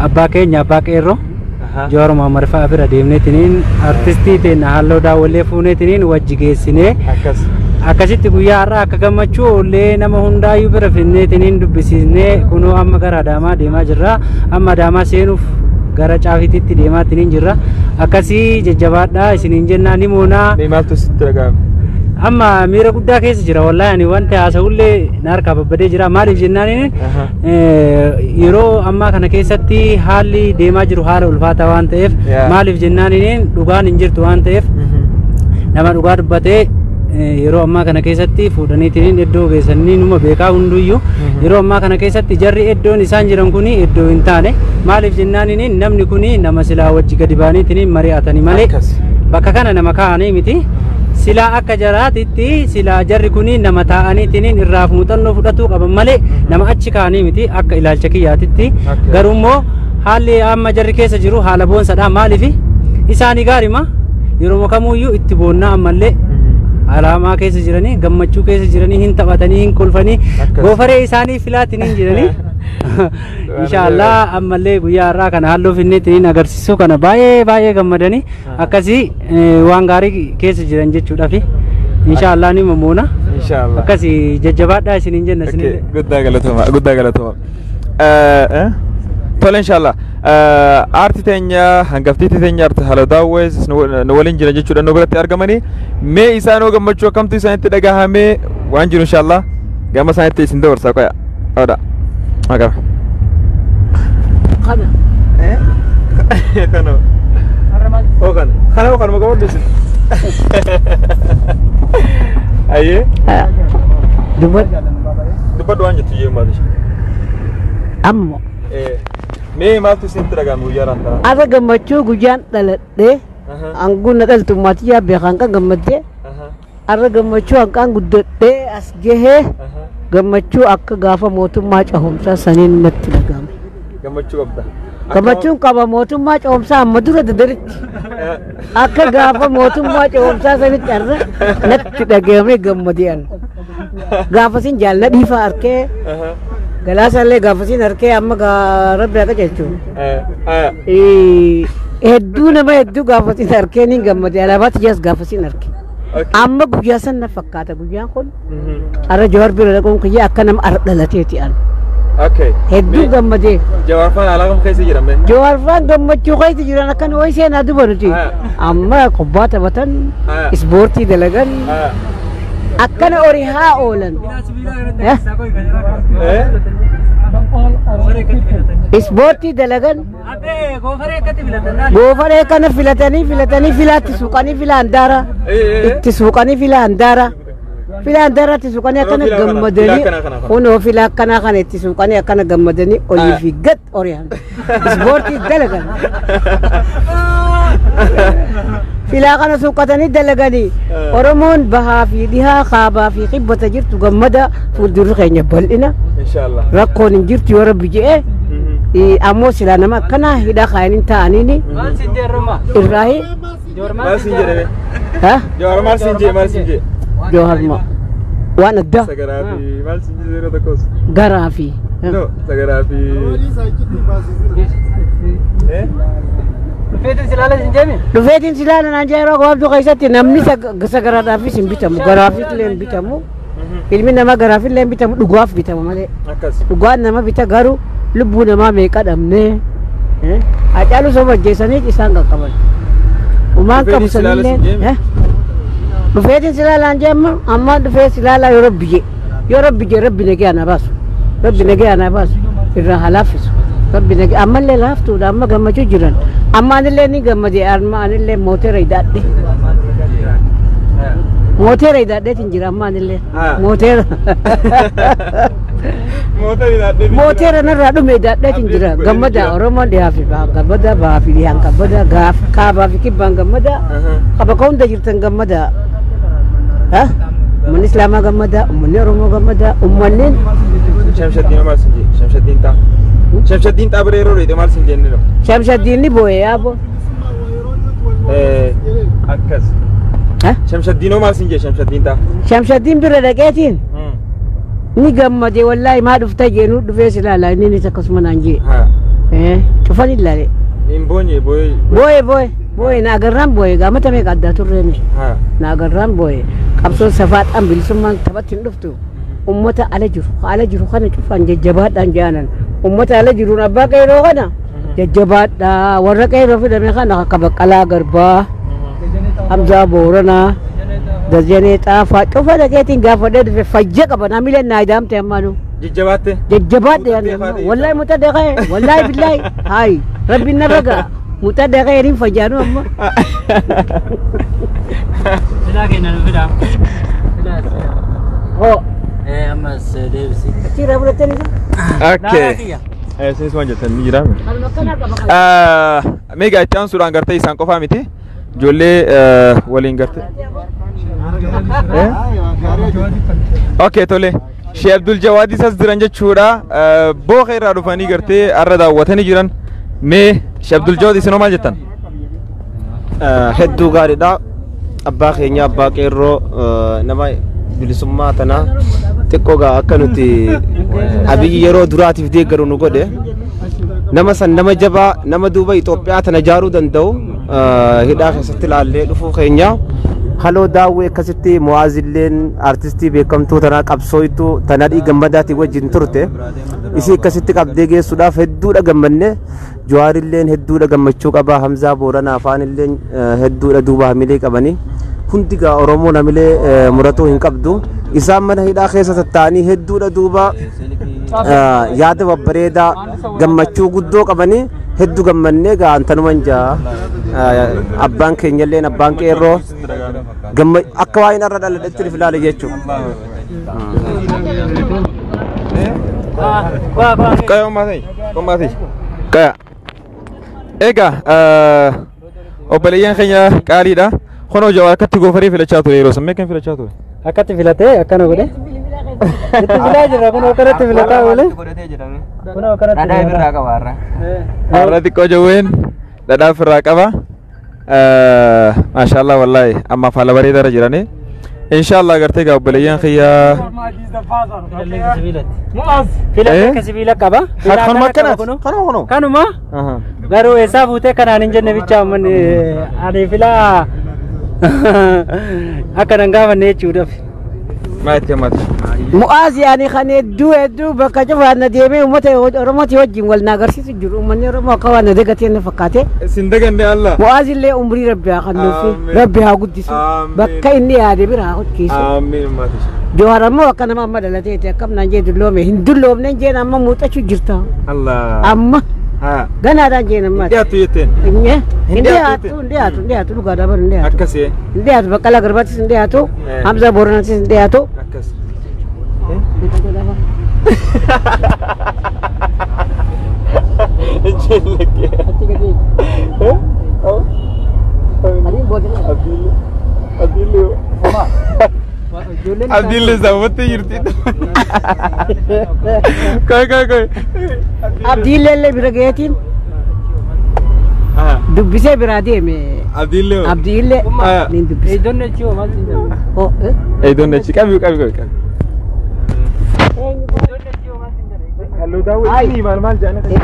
Abbaa keenya abbaa qeerroo Jawaar Mohammad fa'aa bira deemneetiniin artistii teenya halluu daawwallee fuuneetiniin wajji geessinee akkasitti guyyaa har'aa akka gammachuu oollee nama hundaayyuu bira finneetiniin dubbisiisnee kunoo amma gara Adaamaa deemaa jirra. Amma Adaamaa seenuuf gara caafititti deemaatiniin jirra. Akkasii jajjabaadhaa isiniin jennaa ni moonaa. Mee maaltu sitti dhaga'ame? Amma miira guddaa keessa jira wallaahi ani wanti haasa'ullee na harkaa babbadee jira. Maaliif jennaan yeroo ammaa kana keessatti haalli deemaa jiru haala ulfaataa waan ta'eef maaliif jennaan dhugaan hin jirtu waan ta'eef nama dhugaa dubbatee yeroo ammaa kana keessatti fuudhaniitiin iddoo geessanii numa beekaa hunduyyuu yeroo ammaa kana keessatti jarri iddoon isaan jiran kuni iddoo hin taane maaliif jennaan namni kuni nama silaa wajji gadi baaniitiin mari'atanii malee bakka kana nama kaa'anii miti. Silaa akka jaraatitti silaa jarri kuni nama taa'aniitiin irraa muuxannoo fudhatuu qaban malee nama achi kaa'anii miti akka ilaalcha kiyyaatitti. Garuu immoo haalli amma jarri keessa jiru haala boonsadha. Maaliif isaanii gaarima yeroo kamuyyuu itti boonnaa ammallee alaamaa keessa jiranii gammachuu keessa jiranii hin taphatanii hin kolfanii goofaree isaanii filaatiin hin jiranii. Inshaallah ammallee guyyaa har'aa kana halluu finneetiin agarsiisuu kana baay'ee baay'ee gammadanii akkasii waan gaarii keessa jiran jechuudhaaf inshaallah ni mammoona. Inshaallah. Akkasii jajjabaadhaa isiniin jenna isinillee. Guddaa galatooma guddaa galatooma. Tole inshaallah aartii teenya hangaftiitti teenya aartii Halluu Daawwees nu waliin jiran jechuudha nu biratti argamanii mee isaanoo gammachuu akkamtu isaanitti dhagahamee waan jiru inshaallah gama isaanitti isin dabarsaa qoya. Oda. Maqaa. Kana. Kana. Oo kana. Kana oo kana maqaa waddeessin. Ayyee. Dubbadhu waan jettu iyyuu maali? Amma. Mee maaltu isinitti dhagahame guyyaa har'aa? Arra gammachuu guyyaan dhaladhee anguun na dhaltummaa tiyyaa beekan kan gammaddee arra gammachuu hanqaan guddadhee as gahee gammachuu akka gaafa mootummaa cehumsaa saniin natti dhagahame. Gammachuu qabda. Gammachuun qaba mootummaa cehumsaa amma dura dadaritti akka gaafa mootummaa cehumsaa sanitti arra natti dhagahame gammadee an. Gaafasin jaalladhiifaa dhiifaa arkee galaasallee gaafasin arkee amma rabbi akka jechuun. Hedduu nama hedduu gaafasin arkee ni gammadee alaabaa tiyyaas gaafasin arkee. Amma guyyaa san na fakkaata guyyaan kun arra Jawaar bira dhaquun kiyya akka nama arra dhalateeti an. Hedduu gammadee. Jawaar faan haala kam keessa jiran mee? Jawaar faan gammachuu keessa jiran akkan ho'i seenaa duba nuti. Amma kubbaa taphatan, ispoortii dalagan, akkana horii haa oolan. Ispoortii dalagan. Goofaree kana filatanii filatanii filaatti suuqanii fila handaara. Itti suuqanii fila handaara. Fila handaara itti suuqanii akkana gammadanii kunoo fila akkanaa kana itti suuqanii akkana gammadanii olii fi gad ori'an. Ispoortii dalagan. Filaa kana suuqatanii dalaganii Oromoon bahaa fi dhihaa kaabaa fi kibbata jirtu gammada fuuldurri keenya bal'ina. Rakkoon hin jirtu yoo rabbi je'e ammoo silaa nama akkanaa hidhaa kaayanii taa'aniini irraahi. Maal siin jedhame? Jawaar maal siin jee maal siin jee? Jawaar waan addaa. Sagaraa fi maal siin jee yeroo tokkos? Garaa fi. No sagaraa fi. Dhufeetiin silaala hin jeemi? Dhufeetiin silaala naan jee yeroo gabaabduu keessatti namni sagaraadhaafis hin bitamu garaafis illee hin bitamu. Ilmi namaa garaaf illee hin bitamu dhugaaf bitama malee. Dhugaan nama bita garuu lubbuu namaa meeqa dhabnee Hacaaluu soba ajjeesanii isaan qaqqaban. Umaan qabu sanillee dhufeetiin silaalaan jee amma amma dhufee silaalaa yoo rabbi jee yoo rabbi jee rabbi nagee ana baasu rabbi nagee ana baasu irraa haa laaffisu rabbi nagee ammallee laaftuudha amma gammachuu jiran amma anillee ni gammadee amma anillee mooteera hidhaadhe. Mooteera hidhaadheetiin jira amma anillee mooteera. Mooteera narraa dhume hidhaadheetiin jira gammada Oromoon dhiyaa fi gammada bahaa fi dhiyaan gammada gaaf kaabaa fi kibbaan gammada bakka hunda jirtan gammada. Uummanni Islaamaa gammada uummanni Oromoo gammada uummanni. Shamshaddiin maal siin jee Shamshaddiin ta'a. Shamshaddiin ta'a bira yeroo dheedhe maal siin jenne dha. Shamshaddiin ni boo'e yaaboo. Akkas. Shamshaddiinoo maal siin jee Shamshaddiin ta'a? Shamshaddiin bira dhaqeetiin ni gammadee wallaahi maa dhufta jeenuu dhufee si ilaala innis akkasuma naan jee. Cufan ilaale. Hin boonye booyee. Booye booye booye na agarraan booye gaamata meeqa addaa turreemi. Na agarraan booye qabsoon safaadhaan bilisummaan taphatti hin dhuftu. Ummata ala jiru kana cufaan jajjabaadhaan jaanan. Ummata ala jiruun abbaa qeeroo kana jajjabaadhaa warra qeeroo fidame kana akka Baqqalaa Garbaa, Hamzaa Booranaa, Dajanee Xaafaa cufa dhaqeetiin gaafadhee dhufe fayya qaba namileen naa idaamte ammaanuu. Jajjabaatte. Jajjabaadhe yaani wallahi muta dhaqee wallahi billahi hayi rabbiin narra ga'a muta dhaqee hiriin fayyaanu amma. Filaa kennan fidaa. Filaa. Hoo. Ammas deebisi. Achirraa fudhattanii isa? Okay. Isinis waan jettan ni jira. Kanuma akkanaa qaba. Meegaa itti aansuudhaan gartee isaan qofaa miti. Ijoollee waliin gartee. Okay tole. Shee Abdul Jawaadis as jiran jechuudha. Booqa irraa dhufanii gartee har'a daawwatanii jiran. Mee Shee Abdul Jawaad isinoo maal jettan? Hedduu gaariidha. Abbaa keenya abbaa qeerroo nama bilisummaa tanaa xiqqoo gaa akka nuti Abiyyi yeroo duraatiif deeggaru nu godhe. Nama san nama jabaa nama duuba Itoophiyaa tana ijaaruu danda'u hidhaa keessatti ilaallee dhufuu keenya. Haloo daawwee akkasitti Mu'aazilleen artistii beekamtuu tanaa qabsooytuu tanaa gammadaatii wajjin turte. Isii akkasitti qabdee geessuudhaaf hedduudha gammanne. Jawaarilleen hedduudha gammachuu qaba. Hamzaa Booranaa afaanilleen hedduudha duuba hamilee qabanii. Hundi gaa Oromoon hamilee muratuu hin qabdu. Isaan mana hidhaa keessa tattaanii hedduudha duuba yaada babbareedaa gammachuu guddoo qabanii hedduu gammannee gaa antanuman jaa abbaan keenyalleen abbaan qeerroo akka waa'een irra dhaladhetti ilaale jechuudha. Qaya uummatee uummatee qaya. Egaa obboleeyyan keenya qaaliidha. Kunoo Jawaar akkatti goofaree filachaa ture yeroo san meeqan filachaa ture? Akkatti filatee akkana godhe. Itti filaa jira kunoo akkanatti filataa oole. Kunoo akkanatti Dhadhaa ofirraa qaba har'a. Har'a xiqqoo jawween dhadhaa ofirraa qaba. Maashaallah wallaahi ammaaf haala bareedaa irra jirani. Inshaallah gartee gaa obboleeyyan kiyya. Filatee akka sibiila qaba. Kanuma akkanaati. Kanuma kunoo. Kanuma garuu eessaa fuutee kanaan hin jenne bicha ani filaa akka nan gaafanne jechuudhaaf. Maal itti hammatu? Mu'aaz yaani kan hedduu hedduu bakka cufaan na deemee uummata Oromooti wajjin wal na agarsiisu jiru. Uummanni Oromoo akka waan na dagatee na fakkaate. Isin daganne Allah. Mu'aaz illee umrii rabbi haa kennuufi rabbi haa guddisu bakka inni yaade bira haa hojjechiisu. Amiin uummata. Jawaar ammoo akka nama amma dhalateeti akkam naan jee dulloome hin dulloomne jeen amma muuxachuu jirta. Allah. Amma. Ganaadhaan jeen ammaati. Dhiyaattu jetteen. Hin dhiyaattu hin dhiyaattu hin dhiyaattu dhugaadhaa bara hin dhiyaattu. Akkasii. Hin dhiyaattu Baqqalaa Garbaattis hin dhiyaattu Hamzaa Booranaattis hin dhiyaattu. Akkas. Abdiillee saawwattee jirti. Koi koi koi. Abdiillee illee bira gaheetiin dubbisee biraa deeme. Abdiillee. Abdiillee niin dubbise. Eedonni achi hoo maal siin jedhu? Eedonni achi qabi qabi qabi qabi.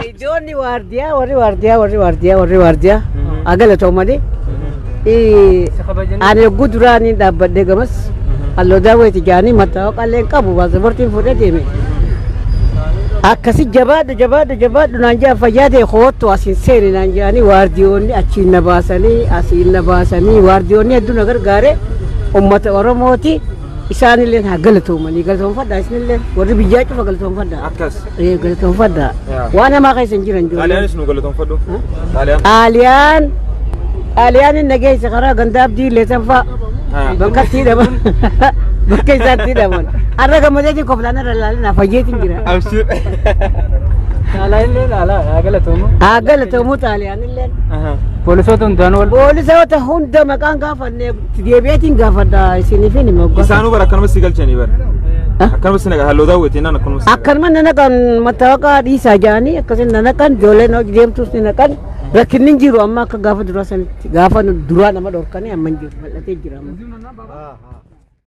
Eedonni waardiyaa warri waardiyaa warri waardiyaa warri waardiyaa agalatoo malee. Ani yogguu duraanii dhaabbadhee gamas halluu daawweeti jaanii mattaawaqallee hin qabu paaspoortiin fuudhee deeme. Akkasi jabaadhu jabaadhu jabaadhu naan jedhan fayyaa ta'e koottu asiin seeni naan jedhanii waardiyoonni achiin na baasanii asiin na baasanii waardiyoonni hedduu na gargaare uummata Oromooti. Isaanillee haa galatoomanii galatoomfadhaa isinillee warri biyyaa cufa galatoomfadhaa. Akkas. Galatoomfadhaa. Waan hamaa keessa hin jiran ijoolleen. Xaaliyaanis nu galatoomfadhu. Xaaliyaan. Xaaliyaan Xaaliyaan inni geesse karaa ganda abdii illee sanfaa bakka itti hidhaman bakka isaatti hidhaman. Har'a gammadeetiin koflaan irra ilaalina fayyeetiin jira. Abshir. Xaaliyaan illee haa galatoomu. Haa galatoomu xaaliyaan illee. Poolisoota hundaan wal. Poolisoota hunda maqaan gaafannee deebi'eetiin gaafadha isiniif hin moggaa. Isaanuu bara akkanuma si galchanii bara. Akkanuma si naqa halluu daawwetiin naan akkanuma si. Akkanuma nanaqan mattaawaqaa dhiisaa jedhanii akkasii nanaqan ijoolleen hojii deemtuus ni naqan rakkinni hin jiru amma akka gaafa duraa sanitti gaafa duraa nama dhorkanii amma hin jiru bal'atee jira amma.